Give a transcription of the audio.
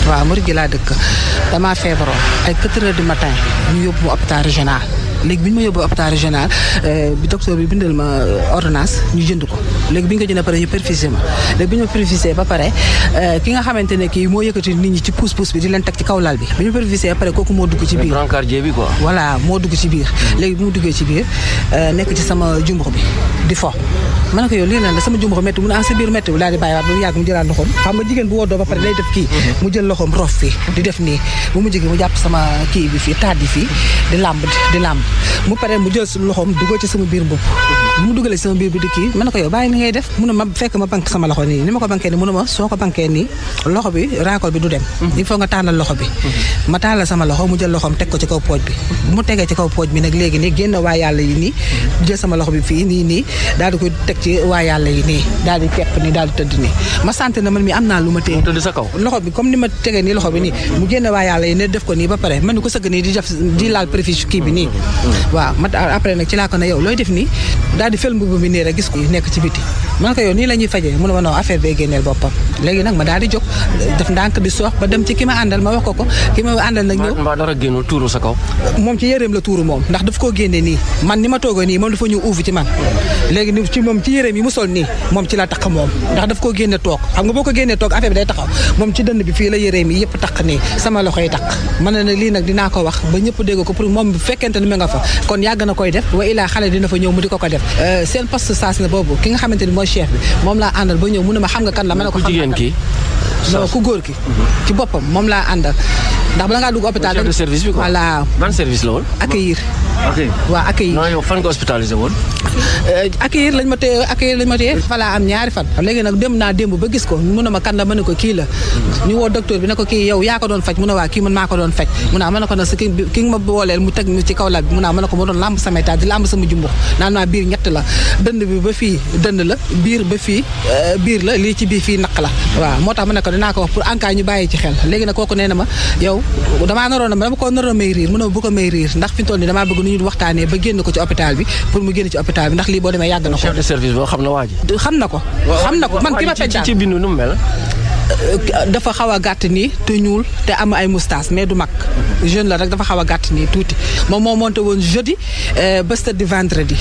waaw Mouride gi laa dëkk damaa feebaroon ay 4 heures du matin ñu yóbbu ma hôpital régional léegi bi ñu ma yóbbu hôpital régional bi docteur bi bindal ma ordonnance ñu jënd ko léegi bi ñu ko jëndee pare ñu perfusé ma léegi bi ñu ma perfusé ba pare ki nga xamante ne kii moo yëkkati nit ñi ci pousse-pousse bi di leen teg ci kaw lal bi bi ñu perfusé ba pare kooku moo dugg ci biir brancardier bi quoi. voilà moo dugg ci biir léegi bi mu duggee ci biir nekk ci sama jumbux bi di fo ma ne ko yow lii lan la sama jumbux métti mu ne sa biir métti daal di bàyyiwaat ba mu yàgg mu jëlaat loxoom xam nga jigéen bu woddoo ba pare day def kii mu jël loxoom rof fii di def nii bu mu jógee mu jàpp sama kii bi fii taat yi fii di làmb mu pare mu jël loxoom dugal ci sama biir mbubb bu mu dugalee sama biir bi di kii ma ne ko yow bàyyi li ngay def mu ne ma fekk ma banque sama loxo nii ni ma ko banquee nii mu ne ma soo ko banquee nii loxo bi raakol bi du dem il faut nga tàllal loxo bi ma tàllal sama loxo mu jël loxoom teg ko ci kaw pooj bi bu mu tegee ci kaw pooj bi nag léegi nii génn waa yàlla yi nii jël sama loxo bi fii nii daal di koy teg ci waa yàlla yi nii daal di kepp nii daal di tëdd nii ma sant na man mi am naa lu ma téye tëdd sa kaw loxo bi comme ni ma tegee nii loxo bi nii mu génn waa yàlla yi ne def ko nii ba pare man ni ko sëgg nii di laal préfixe kii bi nii waaw ma après nag ci laa ko ne yow looy def nii daal di fel mbubb bi nii rek gis ko nekk ci biti man ko yow nii la ñuy fajee mu ne ma non affaire bay génneel boppam léegi nag ma daal di jóg def ndànk di soox ba dem ci ki ma àndal ma wax ko ki ma àndal nag ñëw mbaa dara génnul tuuru sa kaw moom ci yéreem la tuuru moom ndax daf koo génne nii man ni ma toogee nii moom dafa ñëw uufu ci man léegi ni ci moom ci yéreem yi mu sol nii moom ci la taq moom ndax daf koo génne toog xam nga boo ko génnee toog affaire bi day taxaw moom ci dënd bi fii la yéreem yi yëpp taq nii sama loxo yi taq man ne nag lii nag dinaa ko wax ba ñëpp dégg ko pour moom bu fekkente ni ma nga fa kon yàgg na koy def wa ilaa xale dina fa ñëw mu di ko def seen poste saas na boobu ki nga xamante ni mooy chef bi moom laa àndal ba ñëw mu ne ma xam nga kan la ma ne ko xam jigéen ki non ku góor ki ci boppam moom laa àndal ndax bala ngaa dugg hôpital chef de service bi quoi voilà ban service la woon accueillir waaw accueillir non yow fan nga hospitalisé woon accueillir lañ ma téye fa laa am ñaari fan léegi nag dem naa démb ba gis ko mu ne ma kan la ma ne ko kii la ñu woo docteur bi ne ko kii yow yaa ko doon faj mu ne waa kii man maa ko doon faj mu ne ma ne ko nag ki nga ma booleel mu teg ci kaw lal bi mu ne ma ne ko ma doon lamb samay taat di lamb sama jumbux naan maa biir ñett la dënd bi ba fii dënd la biir ba fii biir la lii ci biir fii naq la waaw moo tax ma ne ko dinaa ko wax pour en cas ñu bàyyi ci xel léegi nag kooku nee na ma yow dama ko naroon may riir mu ne ma bu ko may riir ndax fi mu toll nii damaa bëgg nu ñu waxtaanee ba génn ko ci hôpital bi pour mu génn ci hôpital bi ndax lii boo demee yàgg na ko. chef de service boo xam na waa ji. xam na ko. xam na ko man ki ma fekk daal ci bindu nu mu mel. dafa xaw a gàtt nii te ñuul te am ay moustache mais du mag jeune la rek dafa xaw a gàtt nii tuuti moom moo monté woon jeudi ba di vendredi.